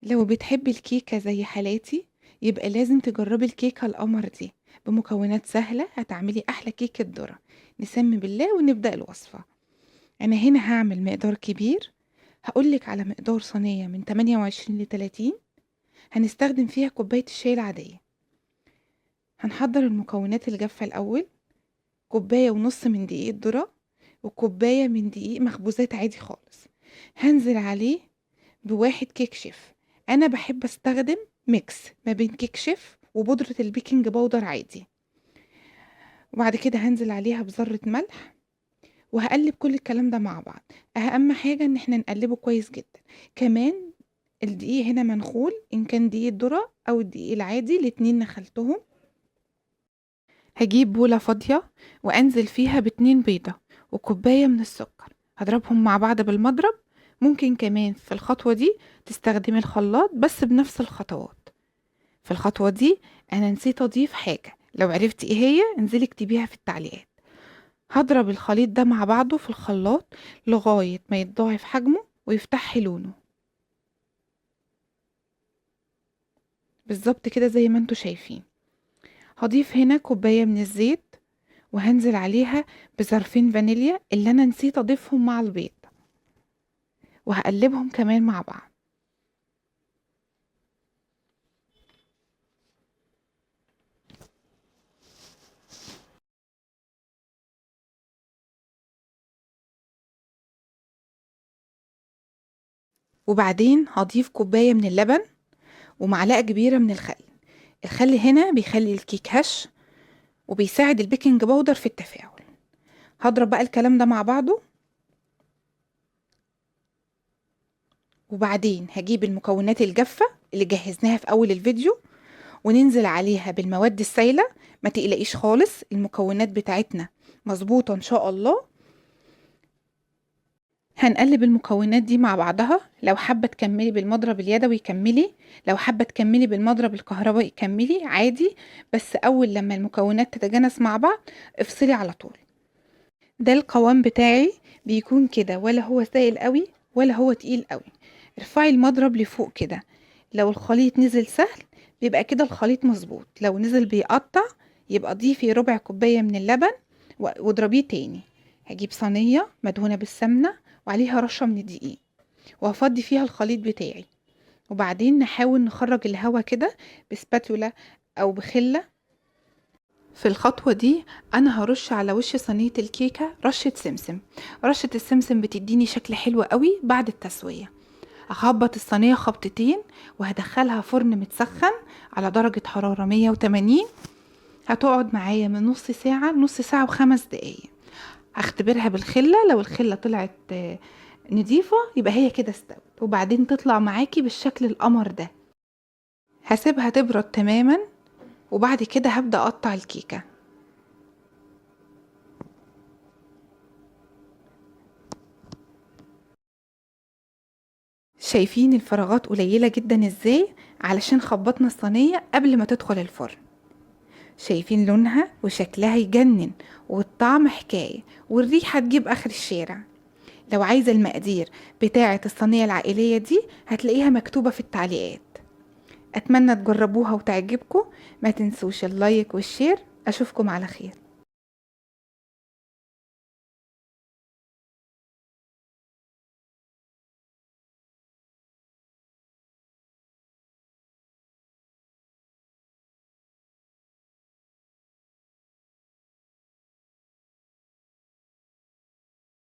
لو بتحبي الكيكة زي حالاتي يبقى لازم تجربي الكيكة القمر دي بمكونات سهلة، هتعملي أحلى كيكة ذرة. نسمي بالله ونبدأ الوصفة. أنا هنا هعمل مقدار كبير، هقولك على مقدار صينية من 28 ل30، هنستخدم فيها كوباية الشاي العادية. هنحضر المكونات الجافة الأول. كوباية ونص من دقيق الذرة، وكوباية من دقيق مخبوزات عادي خالص. هنزل عليه ب1 كيك شيف. أنا بحب أستخدم mix ما بين كيك شيف وبودرة ال baking powder عادي. وبعد كده هنزل عليها بذرة ملح، وهقلب كل الكلام ده مع بعض. أهم حاجة إن احنا نقلبه كويس جدا. كمان الدقيق هنا منخول، إن كان دقيق الذرة أو الدقيق العادي الاتنين نخلتهم. هجيب بولة فاضية وأنزل فيها ب2 بيضة وكوباية من السكر، هضربهم مع بعض بالمضرب. ممكن كمان في الخطوة دي تستخدمي الخلاط بس بنفس الخطوات. في الخطوة دي أنا نسيت أضيف حاجة، لو عرفتي إيه هي انزلي اكتبيها في التعليقات. هضرب الخليط ده مع بعضه في الخلاط لغاية ما يتضاعف حجمه ويفتح لونه بالظبط كده زي ما انتوا شايفين. هضيف هنا كوباية من الزيت، وهنزل عليها بظرفين فانيليا اللي أنا نسيت أضيفهم مع البيض، وهقلبهم كمان مع بعض. وبعدين هضيف كوباية من اللبن ومعلقة كبيرة من الخل. الخل هنا بيخلي الكيك هش وبيساعد ال baking powder في التفاعل. هضرب بقى الكلام ده مع بعضه. وبعدين هجيب المكونات الجافة اللي جهزناها في أول الفيديو وننزل عليها بالمواد السايلة. ما تقلقيش خالص، المكونات بتاعتنا مظبوطة إن شاء الله. هنقلب المكونات دي مع بعضها. لو حابة تكملي بالمضرب اليدوي كملي، لو حابة تكملي بالمضرب الكهربائي كملي عادي، بس أول لما المكونات تتجانس مع بعض افصلي على طول. ده القوام بتاعي بيكون كده، ولا هو سائل قوي ولا هو تقيل قوي. ارفعي المضرب لفوق كده، لو الخليط نزل سهل بيبقى كده الخليط مظبوط، لو نزل بيقطع يبقى ضيفي ربع كوباية من اللبن واضربيه تاني. هجيب صينية مدهونة بالسمنة وعليها رشة من الدقيق، وهفضي فيها الخليط بتاعي. وبعدين نحاول نخرج الهواء كده بسباتولا او بخلة. في الخطوة دي انا هرش على وش صينية الكيكة رشة سمسم. رشة السمسم بتديني شكل حلو قوي بعد التسوية. هخبط الصينية خبطتين وهدخلها فرن متسخن على درجة حرارة 180. هتقعد معايا من نص ساعة لنص ساعة وخمس دقايق. هختبرها بالخلة، لو الخلة طلعت نضيفة يبقى هي كده استوت، وبعدين تطلع معاكي بالشكل القمر ده. هسيبها تبرد تماما، وبعد كده هبدأ أقطع الكيكة. شايفين الفراغات قليلة جدا ازاي؟ علشان خبطنا الصينية قبل ما تدخل الفرن. شايفين لونها وشكلها يجنن، والطعم حكاية، والريحة تجيب آخر الشارع. لو عايزة المقادير بتاعة الصينية العائلية دي هتلاقيها مكتوبة في التعليقات. أتمنى تجربوها وتعجبكم. ما تنسوش ال like وال share. أشوفكم على خير.